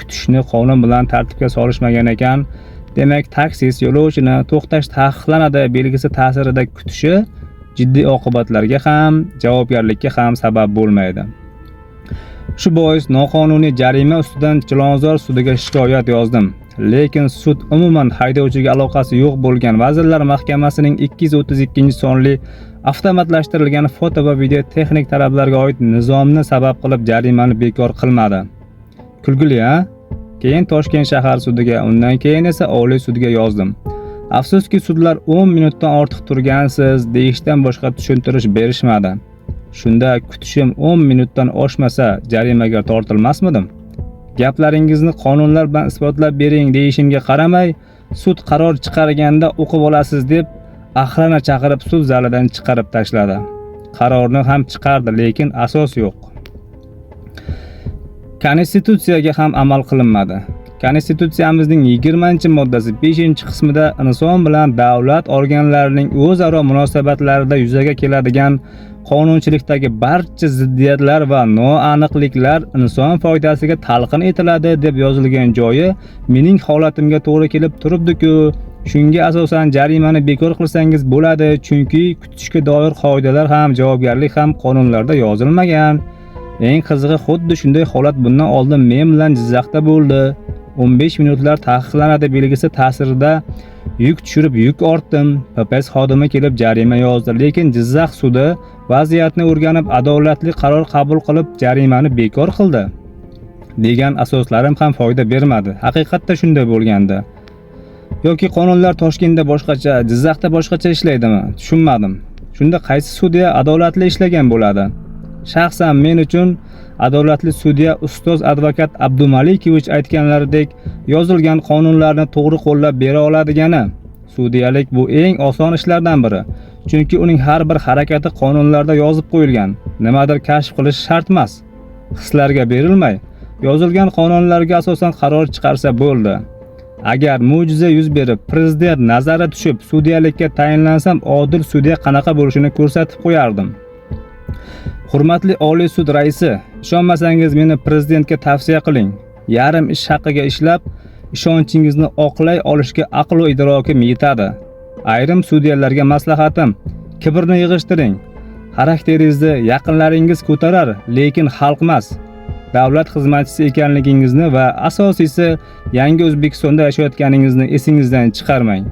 Kutishni qonun bilan tartibga solishmagan ekan. Demak, taksist yo'lovchini to'xtash taqiqlanadi belgisi ta'sirida kutishi jiddiy oqibatlarga ham, javobgarlikka ham sabab bo'lmaydi. Shu bois noqonuniy jarima ustidan Chilonzor sudiga shikoyat yozdim. Lekin sud umuman haydovchiga aloqasi yo'q bo'lgan Vazirlar Mahkamasining 232-sonli avtomatlashtirilgan foto va video texnik talablarga oid nizomni sabab qilib jarimani bekor qilmadi. Kulgili, a? Keyin Toshkent shahar sudiga, undan keyin esa Oliy sudga yozdim. Afsuski, sudlar 10 minutdan ortiq turgansiz deyishdan boshqa tushuntirish berishmadi. Shunda kutishim 10 minutdan oshmasa jarimaga tortilmasmidim? Gaplaringizni qonunlar bilan isbotlab bering deyishimga qaramay, sud qaror chiqarganda o'qib olasiz deb охрана chaqirib sud zalidan chiqarib tashladi. Qarorni ham chiqardi, lekin asos yo'q. Konstitutsiyaga ham amal qilinmadi. Konstitutsiyamizning 20-moddasi 5-qismida inson bilan davlat organlarining o'zaro munosabatlarida yuzaga keladigan qonunchilikdagi barcha ziddiyatlar va noaniqliklar inson foydasiga talqin etiladi deb yozilgan joyi mening holatimga to'g'ri kelib turibdi-ku. Shunga asosan jarimani bekor qilsangiz bo'ladi, chunki kutishga doir qoidalar ham, javobgarlik ham qonunlarda yozilmagan. Eng qizig'i, xuddi shunday holat bundan oldin men bilan Jizzaxda bo'ldi. 15 minutlar taqiqlanadi belgisi ta'sirida yuk tushirib yuk ortdim. PPS xodimi kelib jarima yozdi, lekin Jizzax sudi vaziyatni o'rganib adolatli qaror qabul qilib jarimani bekor qildi degan asoslarim ham foyda bermadi. Haqiqatda shunday bo'lgandi. Yoki qonunlar Toshkentda boshqacha, Jizzaxda boshqacha ishlaydimi? Tushunmadim. Shunda qaysi sudya adolatli ishlagan bo'ladi? Shaxsan men uchun adolatli sudya ustoz advokat Abdumalikovich aytganlaridek yozilgan qonunlarni to'g'ri qo'llab bera oladigani. Sudyalik bu eng oson ishlardan biri. Chunki uning har bir harakati qonunlarda yozib qo'yilgan. Nimadir kashf qilish shart emas. Hislarga berilmay, yozilgan qonunlarga asosan qaror chiqarsa bo'ldi. Agar mo'jiza yuz berib, prezident nazari tushib sudyalikka tayinlansam, odil sudya qanaqa bo'lishini ko'rsatib qo'yardim. Hurmatli Oliy sud raisi, ishonmasangiz meni prezidentga tavsiya qiling. Yarim ish haqiga ishlab, ishonchingizni oqlay olishga aql va idrokim yetadi. Ayrim sudyalarga maslahatim: kibrni yig'ishtiring. Xarakteringizni yaqinlaringiz ko'tarar, lekin xalq emas. Davlat xizmatchisi ekanligingizni va asosiysi, yangi O'zbekistonda yashayotganingizni esingizdan chiqarmang.